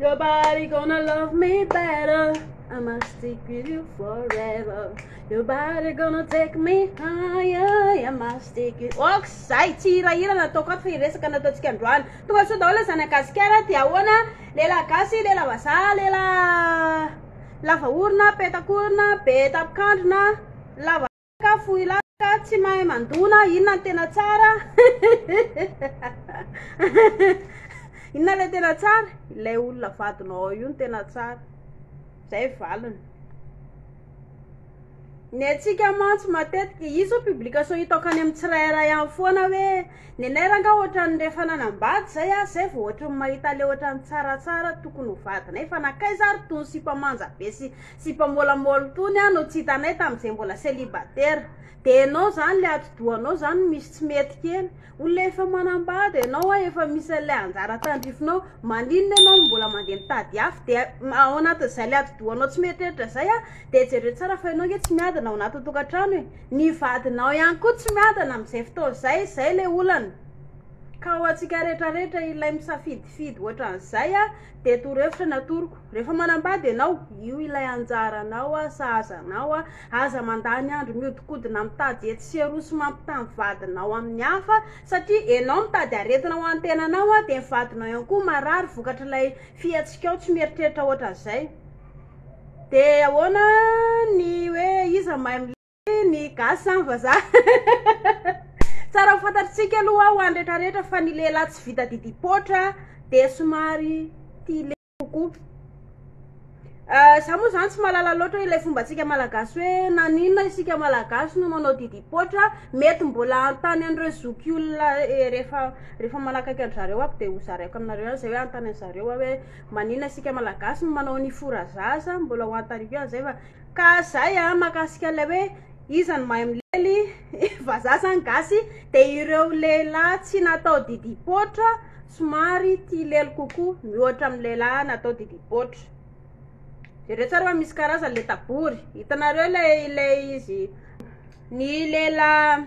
Your body gonna love me better. I'ma stick with you forever. Your body gonna take me higher. I'ma stick with. Ok, zay tsy hirahira nataoko ato fa hiresaka nataontsika androany. Tonga soa daholo zany Gasikara dia ahoana? Lehilahy gasy, lehilahy vazaha, lehilahy lava orona, petakorona, be tapikandrina, lava ka fohy laka, tsy mahay mandona, inona no tena tsara? Inona ilay tena tsara? Ilay olona vadinao ao io no tena tsara. Zay valiny. Ny antsika mantsy matetika, io zao publication hitako any amin'ny tsirairay any foana hoe ny anay rangaha ohatran'ny rehefa nanambady zay aho zay vao ohatran'ny mahita le ohatran'ny tsaratsara tokony ho vadinay fa nankaiza ary tony sipa manja be sy sipa môlamôly tony aho no tsy hitanay tamin'izay mbola célibataire. Dia ianao zany le atidohanao zany misy tsy mety kely. Olona efa manambady ianao a, efa misy an'ilay anjara tandrifinao, maninona ianao no mbola mandeha mitady hafa? Dia ao anatin'izay ilay atidohanao tsy mieritreritra izay a, dia jereo tsara fa ianao ange tsy miadana ao anatin'ny tokantrano e, ny vadinao ihany koa tsy miadana amin'izay fotoana izay, izay ilay olana. Ka ho antsika rehetrarehetra ilay misafidifidy ohatran'izay a, dia torohevitra ny atoroko, rehefa manambady ianao, io ilay anjaranao a, sahaza anao a, Aza mandany andro miodikodina mitady etsy sy eroa sy mampitaha ny vadinao amin'ny hafa satria enao mitady aretina ho an'ny tenanao dia ny vadinao ihany koa marary vokatr'ilay fihetsikao tsy mieritreritra ohatran'izay. Dia ahoana ny hoe iza mahay milely ny gasy sa ny vazaha? Tsara ho fantatritsika aloha ho an'ny rehetrarehetra fa ny lehilahy tsy vita didim-poatra dia somary tia lely kokoa. Za moa zany tsy mahalala loatra ilay fombantsika malagasy hoe naninona isika malagasy no manao didim-poatra, mety mbola hanontany an'ireo zokiolona rehefa rehefa manakaiky an-dry zareo ako dia ho zaraiko aminareo ihany izay hoe hanontany an-dry zareo aho hoe maninona isika malagasy no manao ny fora zaza, mbola ho anontaniako ihany izay fa ka zay a mahakasika ilay hoe iza no mahay milely vazaha sa ny gasy dia ireo lehilahy tsy natao didim-poatra Somary tia lelo kokoa mihoatra amin'ny lehilahy natao didipoitra. Jereo tsara fa misy karazany le tabory. Hitanareo ilay ilay izy ny lehilahy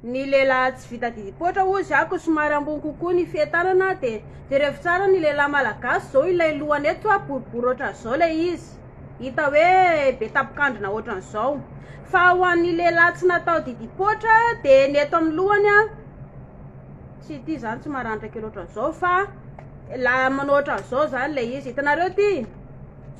ny lehilahy tsy vita didipoitra hozy ako somary ambony kokoa ny fientanana dia jerevo tsara ny lehilahy malagasy zao ilay lohany eto a boribory ohatran'izao ilay izy. Hita hoe be tapokandrina ohatran'izao. Fa ho an'ny lehilahy tsy natao didipoitra dia ny eto amin'ny lohany a Tsy ity zany tsy maranitra kely ohatran'izao fa la manao ohatran'izao zany le izy. Hitanareo ty?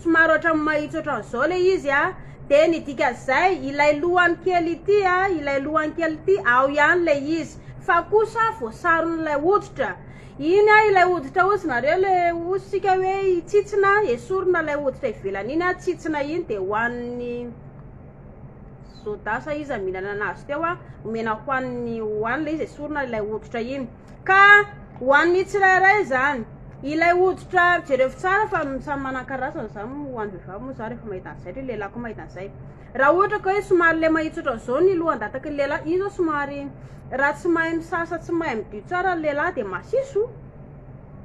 Somary ohatran'ny mahitsy ohatran'izao le izy a. Dia ny dikan'izay ilay lohany kely ity a, ilay lohany kely ity ao ihany le izy. Fa kosa voasaron'ilay hoditra. Iny a ilay hoditra hozy nareo le hozy tsika hoe hitsitsina, esorina ilay hoditra ivelany iny a, tsitsina iny dia hohanin'ny Zoda sa iza mihinana anazy teo a, omena hohaniny hohaniny ilay izy esorina ilay hoditra iny. Ka hohanin'ny tsirairay izany. Ilay hoditra jerevo tsara fa samy manan-karazany izany ho an'ny vehivavy moa za rehefa mahita an'izay, ry lehilahy koa mahita an'izay. Raha ohatra ka hoe somary le mahitsy ohatran'izao ny lohan-dataky ny lehilahy, iny zao somary raha tsy mahay misasa tsy mahay midio tsara ny lehilahy dia masiso.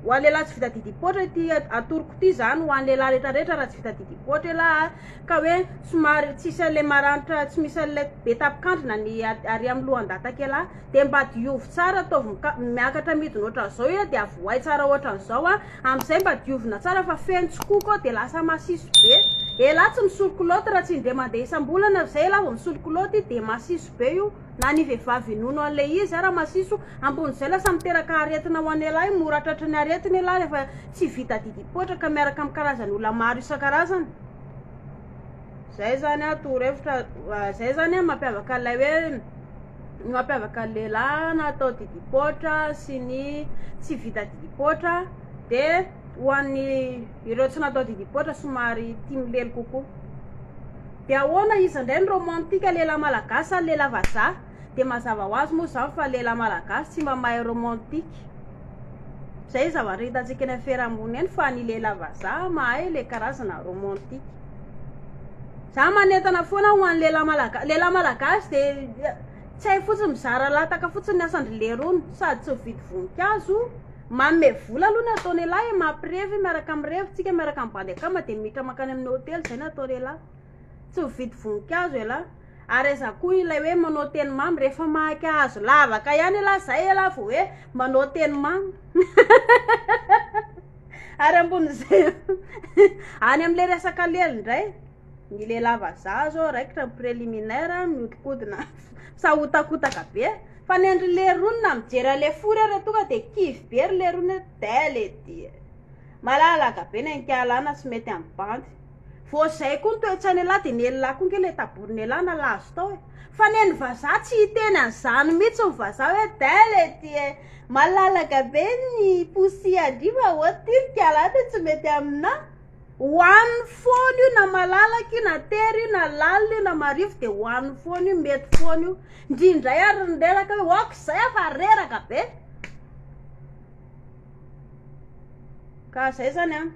Ho an'ny lehilahy tsy vita didim-poatra ity atoroko ity izany, ho an'ny lehilahy rehetra rehetra raha tsy vita didim-poatra ialahy ka hoe somary tsisy an'ilay maranitra tsy misy an'ilay be tapikandrina ny ary amin'ny lohan-dataka ialahy dia mba diovy tsara ataovy miakatra midina ohatran'izao ialahy dia avohay tsara ohatran'izao a, amin'izay mba diovina tsara fa feno tsikoko ao dia lasa masiso be. Ialahy tsy misolo kilaoty raha tsy indray mandeha isam-bolana izay ialahy vao misolo kilaoty dia masiso be io. Na ny vehivavy hinono an'ilay izy ara masiso, ambon'izay lasa miteraka aretina ho an'ialahy, mora tratry ny aretina ialahy rehefa tsy vita didim-poatra ka miaraka amin'ny karazan'olona maro isan-karazany. Zay zany a torohevitra, zay zany a mampiavaka an'ilay hoe ny mampiavaka ny lehilahy natao didim-poatra sy ny tsy vita didim-poatra dia ho an'ny ireo tsy natao didim-poatra somary tia milely kokoa. Dia ahoana iza indray no romantique lehilahy malagasy sa lehilahy vazaha? Dia mazava ho azy moa izany fa lehilahy malagasy tsy mba mahay romantique. Izay zavatra hitantsika eny amin'ny fiarahamonina eny fa ny lehilahy vazaha mahay ilay karazana romantique. Za manentana foana ho an'ny lehilahy malagasy. Lehilahy malagasy dia tsy hay fotsiny mizara lataka fotsiny ny asan-dry lerony sady tsy mividy voninkazo. Manome vola aloha ny ataon'elah e, mampirevy miaraka mirevy tsika miaraka amin'ny bandy akama dia miditra mankany amin'ny hotely zay ny ataon'elah. Tsy mividy voninkazo elah. Ary aiza koa ilay hoe manao teny mamy rehefa mahaka hazo lavaka ihany elah zay elah vao hoe manao teny mamy. Ary ambonin'izay, any amin'ilay resaka lelo indray, ny lehilahy vazaha zao raikitra ny préliminaire, mihodinkodina, misahotakotaka be. Fa ny an-dry lerony na mijery an'ilay fory ary tonga dia kivy be ry lerony hoe dès le dia. Malalaka be ny ankialana tsy mety amin'ny bandy. Vao izay koa ny toe-tsain'ialahy dia nelilahy koa nge ilay taborin'ialahy nalazo tao e. Fa nen'ny vazaha tsy hiteny an'izany mihitsy ny vazaha hoe dès le dia malalaka be ny poussière-ndry fa ahoana ity ry kialahy dia tsy mety aminà. Hohaniny foana io na malalaka io na tery io na lalina io na marivo dia hohaniny foana io, mety foana io. Ndry indray ary ny reraka hoe ok izay aho fa reraka be. Ka zay zany an.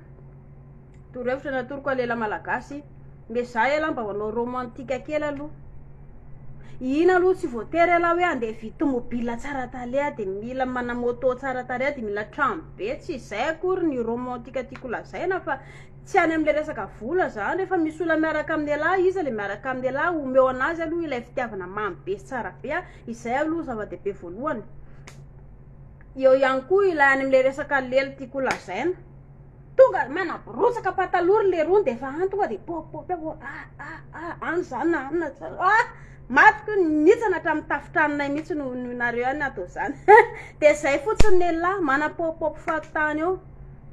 Torohevitra natoroko alela malagasy. Miezaha elah mba manao romantique kely aloha. Ina aloha tsy voatery elah hoe andeha hividy tomobile tsara tarehy dia mila mana moto tsara tarehy dia mila trano be. Tsy izay akory ny romantique tiako lazaina fa tsy any amin'ilay resaka vola zany. Rehefa misy olona miaraka amin'ialahy, iza ilay miaraka amin'ialahy, omeo anazy aloha ilay fitiavana mamy be sy tsara be. Izay aloha zava-dehibe voalohany. Eo ihany koa ilay any amin'ilay resaka lelo tiako lazaina. Tonga manaborotsaka pataloha ry lerony dia efa any tonga dia pop pop eo ah ah ah any zany na any na tsy ah matiko nitsana hatramin'ny tafon-tranonay mihitsy no no nareo ihany atao izany. Dia izay fotsiny ny lehilahy mana pop pop fahatany eo.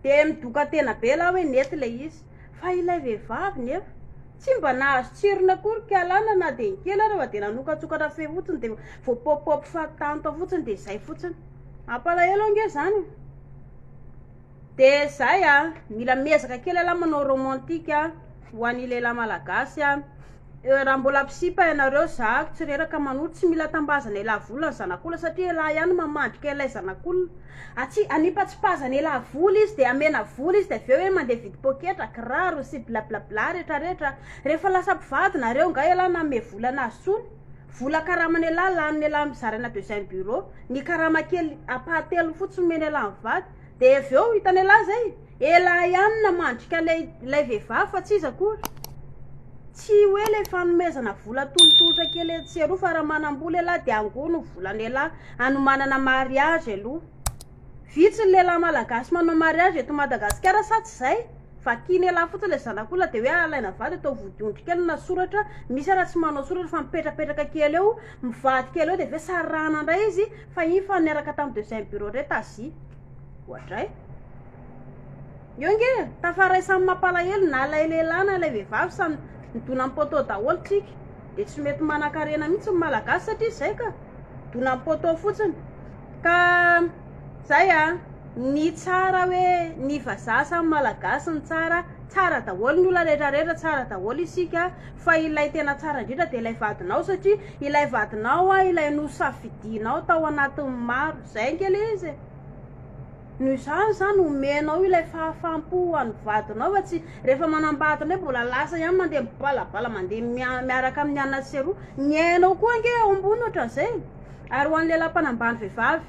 Dia midoka tena be lahy hoe nety ilay izy. Fa ilay vehivavy nefa tsy mba nahazo tsirony akory kialana na dia ny kely ary fa dia nanokatsokatra fe fotsiny dia vao pop pop fahatany tao fotsiny dia izay fotsiny. Mampalahelo ange izany. Dia zay a, mila miezaka kely ialahy manao romantique ho an'ny lehilahy malagasy a. Raha mbola mpisipa ianareo, zahako tsy reraka manoro, tsy mila tambazana elah vola ny zanak'olona satria elah ihany mamandrika ilay zanak'olona. Atsi, anipatsipazana elah vola izy dia amena vola izy dia avy eo hoe mandeha vidy poketra, kiraro sy blablabla retraretra. Rehefa lasa mpivady nareo nga elah nanome vola anazy tsony? Vola karaman'elah lanin'elah mizaraina deuxième bureau, ny karama kely ampahatelony fotsiny omen'elah mivady. Dia avy eo hitan'ialahy izay, elah ihany namandrika ilay ilay vehivavy fa tsy iza akory. Tsy hoe ilay fanomezana vola tolotolotra kely etsy sy eroa fa raha manam-bola ialahy dia angono ny volan'ialahy hanomanana mariage aloha. Vitsy ny lehilahy malagasy manao mariage eto Madagasikara sa tsy izay? Vakian'ialahy fotsiny ilay zanak'olona dia hoe alaina vady atao vodiondry kely na soratra, misy ara tsy manao soratra fa mipetrapetraka kely eo, mivady kely eo dia avy eo sarahana indray izy fa iny fa niaraka tamin'ny deuxième bureau indray Tazi. Oadray. Eo nge, tafaray samy mampalahelo na ilay lehilahy na ilay vehivavy samy midona amin'ny poteau daholo tsika. Dia tsy mety manankarena mihitsy ny malagasy satria izay ka. Dona amin'ny poteau fotsiny. Ka zay a, ny tsara hoe ny vazaha samy malagasy ny tsara, tsara daholo ny olona rehetra rehetra, tsara daholo isika fa ilay tena tsara indrindra dia ilay vadinao satria ilay vadinao a ilay nosafidianao tao anatin'ny maro, zay ange ilay izy e. Noho izany izany omenao ilay fahafaham-po ho an'ny vadinao fa tsy rehefa manambady indray mbola lasa ihany mandeha mibalabala mandeha miaraka amin'ny anona sy eroa. Ny ainao koa ange ao ambony ohatran'izay. Ary ho an'ny lehilahy mpanambany vehivavy,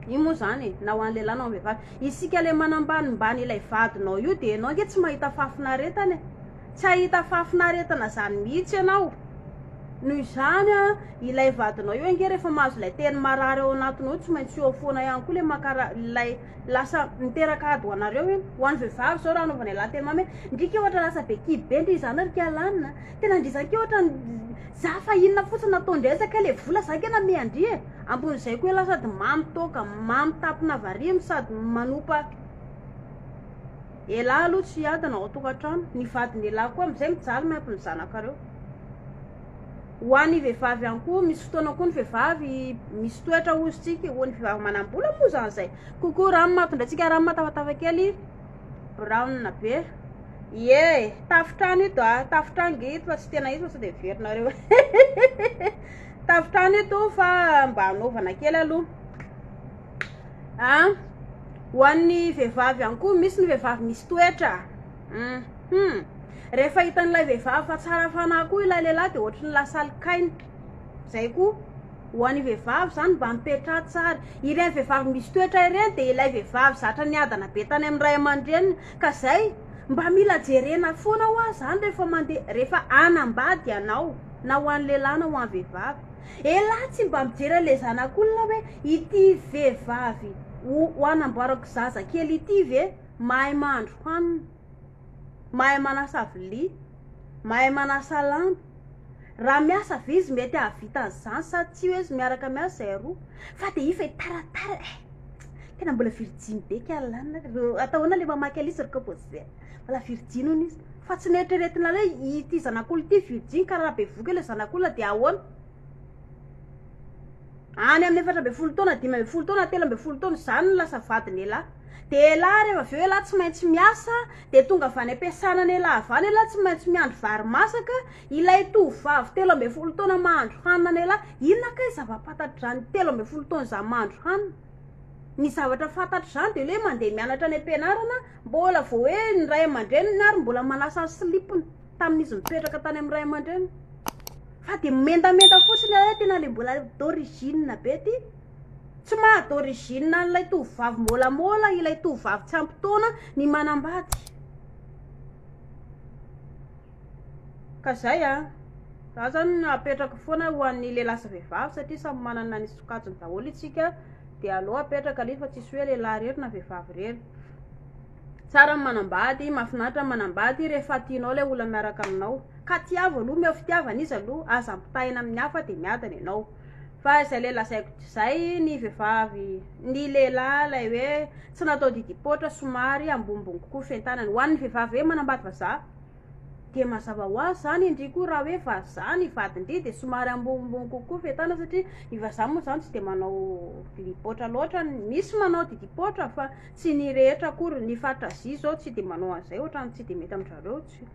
io moa izany e, na ho an'ny lehilahy na ho an'ny vehivavy, isika ilay manambanimbany ilay vadinao io dia ianao ange tsy mahita fahafinaretana e. Tsy hahita fahafinaretana izany mihitsy ianao. Noho izany, ilay vadinao io ange rehefa mahazo ilay teny marary ao anatinao io, tsy maintsy eo foana ihany koa ilay mankara-, ilay lasa miteraka ady ho anareo iny. Ho an'ny vehivavy izao raha anaovana ialahy teny mamy hoe, ndry kay ohatra lasa be kibo be ndry izany ry kialana, tena ndry izany kay ohatra za fa inona fotsiny nataon-dry aiza kay ilay vola za kay namehan-dry e. Ambon'izay koa ialahy sady mamy toaka, mamy tampona variana sady manopa. Elah aloha tsy hiadana ao an-tokantrano, ny vadin'elah koa amin'izay mijaly miampy ny zanakareo. Ho an'ny vehivavy ihany koa, misy fotoana koa ny vehivavy misy toetra hozy tsika, ho an'ny vehivavy manam-bola moa izany izay. Coucou Rama, tondratsika Rama tafatafa kely, brown be. Ie, tafotrano ito a, tafotrano nge ito fa tsy tena izy fa sao dia verinareo. Tafotrano ito fa mba hanaovana kely aloha. A, ho an'ny vehivavy ihany koa, misy ny vehivavy misy toetra. Hum. Rehefa hitan'ilay vehivavy fa tsara fanahy koa ilay lehilahy dia ohatry ny lasa alikaina. Izay koa. Ho an'ny vehivavy izany mba mipetraha tsara. Ireny vehivavy misy toetra ireny dia ilay vehivavy zatra niadana be tany amin'ny ray aman-dreniny. Ka izay, mba mila jerena foana hoa izany rehefa mandeha, rehefa hanambady ianao, na ho an'ny lehilahy na ho an'ny vehivavy. Elah tsy mba mijery an'ilay zanak'olona hoe ity vehivavy ho hanamboarako zaza kely ity ve? Mahay mahandro hanina, mahay manasa vilia, mahay manasa lamba. Raha miasa ve izy mety hahavita an'izany sa tsia hoe izy miaraka miasa izay roa? Fa dia io fa taratara eh! Tena mbola virjiny be kay Alan a! Atao ahoana ilay mamaky an'izy ry Composé? Mbola virjiny hono izy. Fa tsy neritreretina hoe ity zanak'olona ity virjiny ka raha bevohoka ilay zanak'olona dia ahoana? Any amin'ny 14 taona, 15 taona, 13 taona, izany no lasa vadin'elah. Dia elah rehefa avy eo elah tsy maintsy miasa, dia tonga avy any am-piasana an'elah avy any elah tsy maintsy miandry vary masaka, ilay tovovavy 13 taona mahandro hanina an'elah, inona kay zava-pantatr'izany 13 taona izany mahandro hanina? Ny zavatra fantatr'izany dia ilay hoe mandeha mianatra any am-pianarana, mbola vao hoe ny ray aman-dreniny ary mbola manasa ny slip-ny. Tamin'izy nipetraka tany amin'ny ray aman-dreniny. Fa dia mendamenda fotsiny aho hoe tena ilay mbola d'origine be ty. Tsy maha d'origine an'ilay tovovavy môlamôla, ilay tovovavy tsy ampy taona ny manambady. Ka zay a. Za zany apetrako foana ho an'ny lehilahy sy vehivavy satria samy manana ny sokajiny daholo isika dia aleo apetraka ilay izy fa tsisy hoe lehilahy irery na vehivavy irery. Tsara ny manambady, mahafinaritra ny manambady rehefa tianao ilay olona miaraka aminao. Ka tiavo aloha, omeo fitiavana izy aloha, aza ampitahaina amin'ny hafa dia miadana ianao. Fa izay ilay lazaiko izay, ny vehivavy, ny lehilahy ilay hoe tsy natao didim-poatra somary ambonimbony kokoa fientanany. Ho an'ny vehivavy hoe manambady vazaha. Dia mazava ho azy izany ndry koa raha hoe vazaha ny vadin-dry dia somary ambonimbony kokoa fientana satria ny vazaha moa izany tsy dia manao didim-poatra loatra, misy manao didim-poatra fa tsy ny rehetra akory, ny faritra Azia izao tsy dia manao an'izay ohatran'ny tsy dia mety amin-dry zareo, tsy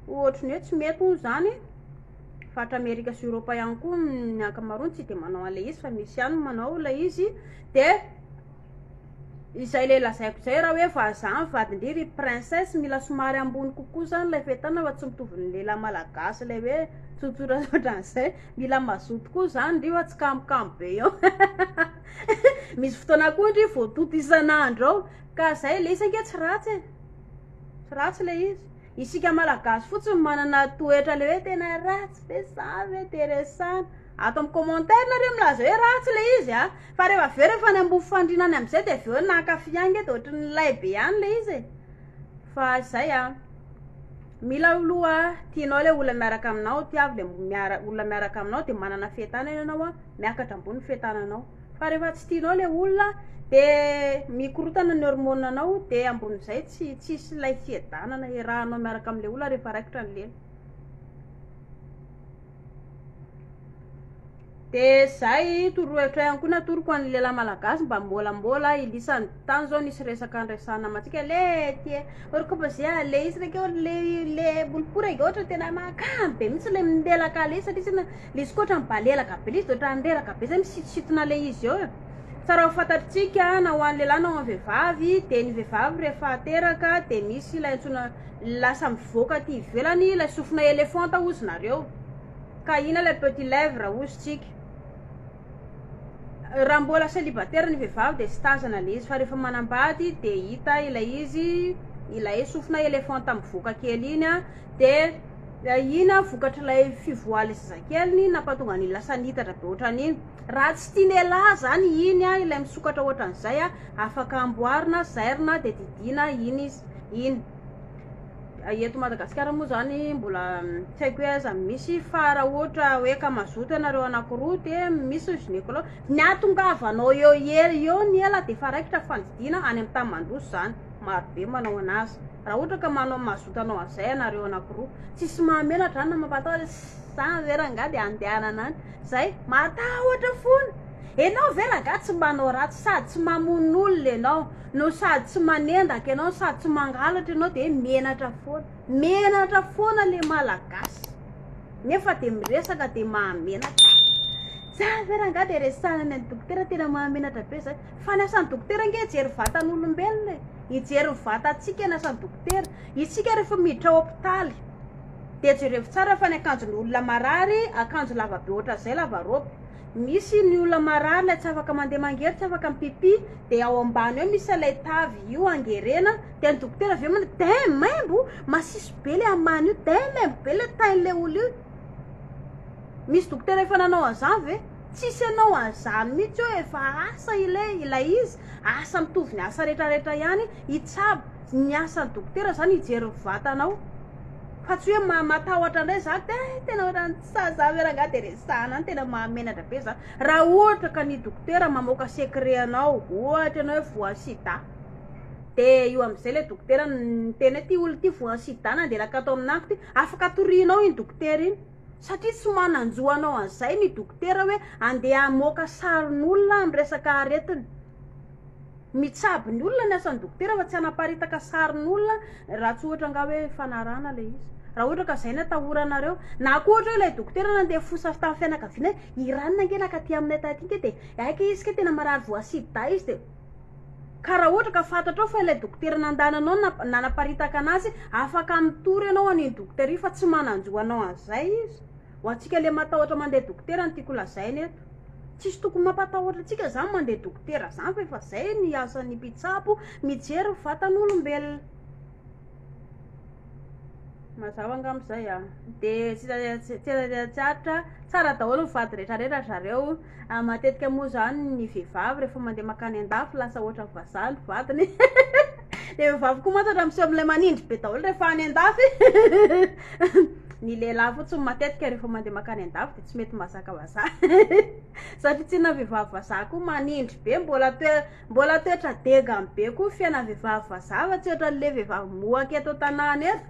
ohatry ny hoe tsy mety hono izany, faritra Amerika sy Eoropa ihany koa ny ankamaroany tsy dia manao an'ilay izy fa misy ihany ny manao ilay izy dia Izay ilay lazaiko izay raha hoe vazaha ny vadin-dry ry princesse mila somary ambony kokoa izany ilay fiatanana fa tsy mitovy ny lehilahy malagasy ilay hoe tsotsotra ohatran'izay, mila mazoto koa izany ndry fa tsy kamokamo be eo misy fotoana koa ndry voatoto isan'andro ao ka izay ilay izy ange tsy ratsy e, tsy ratsy ilay izy, isika malagasy fotsiny manana toetra ilay hoe tena ratsy be za ve dia resahana Ato amin'ny commentaire nareo milaza hoe ratsy ilay izy a! Fa rehefa avy eo rehefa any ambony fandriana any amin'izay dia avy eo nankafy ihany nge dia ohatry ny nilay be ihany ilay izy e! Fa izay a! Mila aloha tianao ilay olona miaraka aminao, tiavo ilay miara olona miaraka aminao dia manana fientanana ianao a, miakatra ambony ny fientananao. Fa rehefa tsy tianao ilay olona dia mikorotana ny hormone anao dia ambonin'izay tsy tsisy ilay fiadanana iarahanao miaraka amin'ilay olona rehefa raikitra ny lela. Dia zay torohevitra ihany koa natoroko an'ny lehilahy malagasy mba mbola ilisany tany zao nisy resaka niresahana amantsika le tie orkobaze le izy reke le le olopora ege ohatra tena mahakamo be mihitsy le milelaka le izy satria tsena le izy koa ohatra mibalelaka be le izy de ohatra reraka be zay misitositona le izy eo e. Tsara ho fantatritsika na ho an'ny lehilahy na ho an'ny vehivavy dia ny vehivavy rehefa teraka dia misy ilay antsoina lasa mivoaka aty ivelany ilay sofina elefanta hozy nareo ka ina ilay petit lèvre hozy tsika raha mbola célibataire ny vehivavy dia tsy tazana ilay izy fa rehefa manambady dia hita ilay izy ilay sofina elefanta mivoaka kely iny a dia iny a vokatr'ilay fivoahan'ilay zazakeliny nampatonga an'iny lasa nitatra be ohatran'iny raha tsy tian'elah zany iny a ilay misokatra ohatran'izay a afaka amboarina zairina dia didiana iny izy iny. Eto Madagasikara moa zany mbola tsy haiko hoe aiza no misy fa raha ohatra hoe ka mazoto ianareo anankiroa dia misy ny gynécologue. Ny hahatongavanao eo eo ny ela dia efa raikitra fandidiana any amin'ny tany mandroso zany. Maro be manao anazy. Raha ohatra ka manao mazoto hanao an'izay ianareo anankiroa. Tsisy mahamenatra zany na mampatahotra zany ve rangahy dia andehanana any. Zay, matahotra foana. Enao ve rangahy tsy manao ratsy sady tsy mamono olona enao. No sady tsy manendaka ianao no sady tsy mangalatra ianao dia menatra foana. Menatra foana le malagasy. Nefa dia miresaka dia mahamenatra. Za ve rangaha dia resahana ny an'i dokotera tena mahamenatra be zay. Fa ny asan'ny dokotera ange hijery vatan'olombelona e. Hijery ny vatantsika ny asan'ny dokotera. Isika rehefa miditra hopitaly dia jerevo tsara fa ny akanjon'ny olona marary akanjo lava be ohatran'izay lava robe. Misy ny olona marary ilay tsy afaka mandeha mangery, tsy afaka mipipi, dia ao ambany ao misy ilay tavy io angerena, dia ny dokotera avy eo manao dai maimbo, masiso be ilay amany io, dai maimbo be ilay tain'ilay olona io. Misy dokotera efa nanao an'izany ve? Tsisy anao an'izany mihitsy eo efa asa ilay ilay izy, asa mitovy ny asa retraretra ihany, hitsabo, ny asan'ny dokotera zany hijery ny vatanao. Fa tsy hoe ma- matahotra indray za de eh, tena ohatran'ny tsy sahy za ve rangahy de resahana any, tena mahamenatra be za. Raha ohatra ka ny dokotera mamoaka secret anao, ohatra ianao hoe voan'ny sida, de io amin'izay ilay dokotera miteny hoe ty olona ity voan'ny sida nandeha nakato aminako ty, afaka torianao iny dokotera iny. Satria tsy manan-jo hanao an'izay ny dokotera hoe andeha hamoaka sarin'olona amin'ny resaka aretina. Mitsabo ny olona ny asan'ny dokotera fa tsy hanaparitaka sarin'olona raha tsy ohatra angaha hoe fanarahana ilay izy. Raha ohatra ka izay no atahoranareo. Na koa ohatra hoe ilay dokotera nandeha fosa tamin'ny fianakaviana hoe i ranona ange nankaty aminay taty ange dia aika izy kay tena marary voa sida izy dia Ka raha ohatra ka fantatrao fa ilay dokotera nandany anao no nanaparitaka anazy, afaka mitory ianao an'iny dokotera iny fa tsy manan-jo hanao an'izay izy. Ho antsika ilay matahotra mandeha dokotera no tiako lazaina eto. Tsisy tokony mampatahotra antsika izany mandeha dokotera izany fa efa izay ny asan'ny mpitsabo mijery ny vatan'olombelona. Mazava angamba izay a. Dia tsy tsy aritra, tsara daholo ny vady rehetra rehetra ry zareo. Ah, matetika moa izany ny vehivavy rehefa mandeha mankany an-dafy lasa ohatran'ny vazaha ny vadiny. Dia vehivavy koa mantsy ohatran'ny miseho amin'ilay manindry be daholo rehefa any an-dafy. Ny lehilahy fotsiny matetika rehefa mandeha mankany an-dafy dia tsy mety mahazaka vazaha. Satria tsinona vehivavy vazaha koa manindry be, mbola toe Mbola toetra degany be koa fiainan'ny vehivavy vazaha fa tsy ohatran'le vehivavy mohaka eto an-tanàna eto.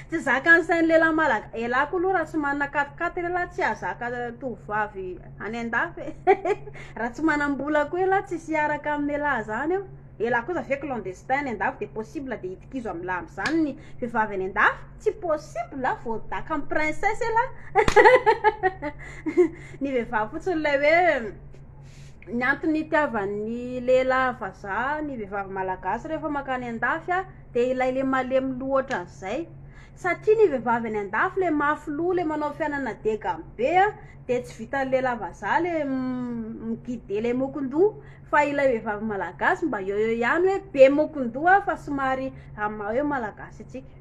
Tsy zakan'ny sain'ny lehilahy malagasy. Elah koa aloha raha tsy manana quat-quatre elah tsy hahazaka tovovavy any an-dafy e. Raha tsy manam-bola koa elah tsisy hiaraka amin'elah zany eo. Elah kosa ve clandestin any an-dafy dia possible dia hidi-kizo amin'lah amin'izany ny vehivavy any an-dafy? Tsy possible, voadakan'ny princesse elah. Ny vehivavy fotsiny ilay hoe Ny antony itiavan'ny lehilahy vazaha ny vehivavy malagasy rehefa mankany an-dafy dia ilay le malemy loha ohatran'izay. Satria ny vehivavy any an-dafy le mafy loha le manao fiainana degany be dia tsy vitan'ny lehilahy vazaha le mi-guider le mokon-doha fa ilay vehivavy malagasy mba eo eo ihany hoe be mokon-doha fa somary amin'ny maha hoe malagasy antsika.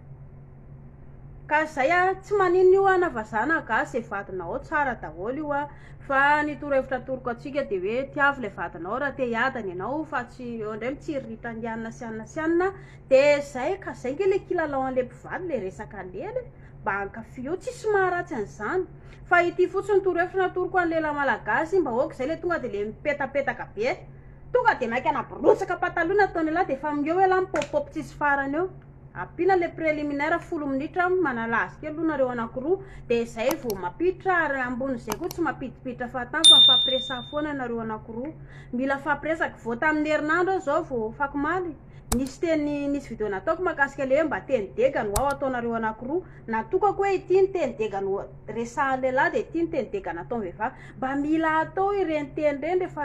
Ka zay a, tsy maninona io a na vazaha na gasy zay vadinao ao tsara daholo io a, fa ny torohevitra atoroko antsika de hoe tiavo ilay vadinao raha te hiadana ianao fa tsy eo indray mitsiriritra an'i anona sy anona sy anona de zay ka zay nge le kilalao an'le mpivady le resaka lela e, mba ankafio, tsisy maharatsy an'izany fa ity fotsiny torohevitra natoroko an'ny lehilahy malagasy mba ok zay le tonga de le mipetapetaka be, tonga de maika nabirotsaka pataloha nataon'ialahy de efa eo ialahy mipopopop tsisy farany eo. Ampiana le préliminaire folo minitra manala azy kely aloha nareo anakiroa de zay vao mampiditra ary ambon'izay koa tsy mampidipiditra fahatany fa mifampiresaha foana nareo anakiroa mila mifampiresaka vao tamin'ny herinandro aho zao vao afakomaly nisy teny nisy video nataoko mahakasika le hoe mba teny dega no ao ataonareo anakiroa natokako hoe ity ny teny dega no resahan'ny lehilahy de ity ny teny dega nataon'ny vehivavy mba mila atao ireny teny ireny rehefa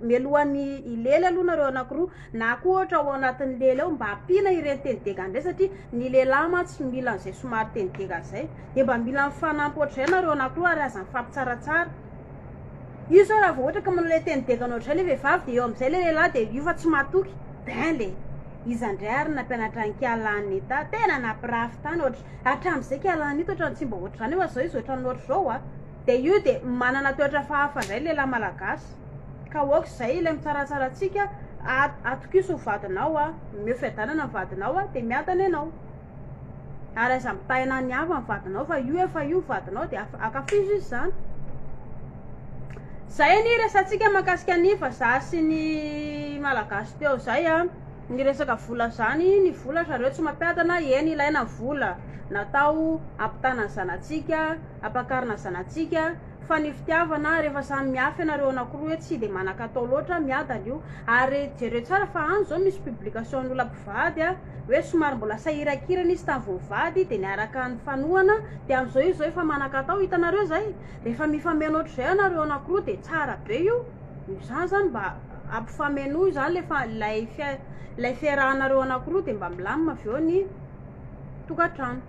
mialohan'ny hilely aloha nareo anakiroa Na koa ohatra ao anatin'ny lela ao mba ampiana ireny teny degany ireny satria ny lehilahy mantsy mila an'izay somary teny degany izay. Dia mba mila mifanampy ohatr'izay nareo anakiroa ary aza mifampitsaratsara. Io zao raha vao ohatra ka manao ilay teny degany ohatr'izay ilay vehivavy dia eo amin'izay ilay lehilahy dia io fa tsy matoky. Ben le! Iza indray ary nampianatra an'i Kiala Anita? Tena nampirafy tany ohatra. Hatramin'izay Kiala Anita ohatran'ny tsy mba ohatr'izany fa izao izy ohatran'ny ohatr'izao a. Dia io dia manana toetra hafahafa indray ny lehilahy malagasy. Ka ok zay ilay mitsaratsara antsika atokiso ny vadinao a, omeo fiadanana ny vadinao a, dia miadana ianao. Ary aza mitahina ny hafa ny vadinao fa io efa io vadinao dia ankafizo izy zany. Zay ny resatsika mahakasika ny vazaha sy ny malagasy teo zay a. Ny resaka vola zany, ny vola zareo tsy mampiadana, eny ilaina ny vola natao hampitana ny zanatsika, hampakarina ny zanatsika, Fa ny fitiavana rehefa samy miafy ianareo anakiroa hoe tsy de manan-katao loatra, miadana io. Ary jereo tsara fa any zao misy publication an'olona mpivady a, hoe somary mbola sahirankirana izy tamin'ny vao nivady de niaraka nifanohana, de amin'izao izy zao efa manan-katao, hitanareo zay? Rehefa mifameno ohatr'izay ianareo anakiroa de tsara be io, izany zany mba ampifamenoy zany le fa ilay ilay fiarahanareo anakiroa de mba milamina avy eo ny tokantrano.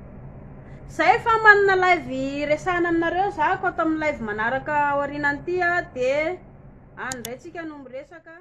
Zay fa manana live hiresahana aminareo za ko ato amin'ny live manaraka aorianan'ity a de any indray tsika no miresaka.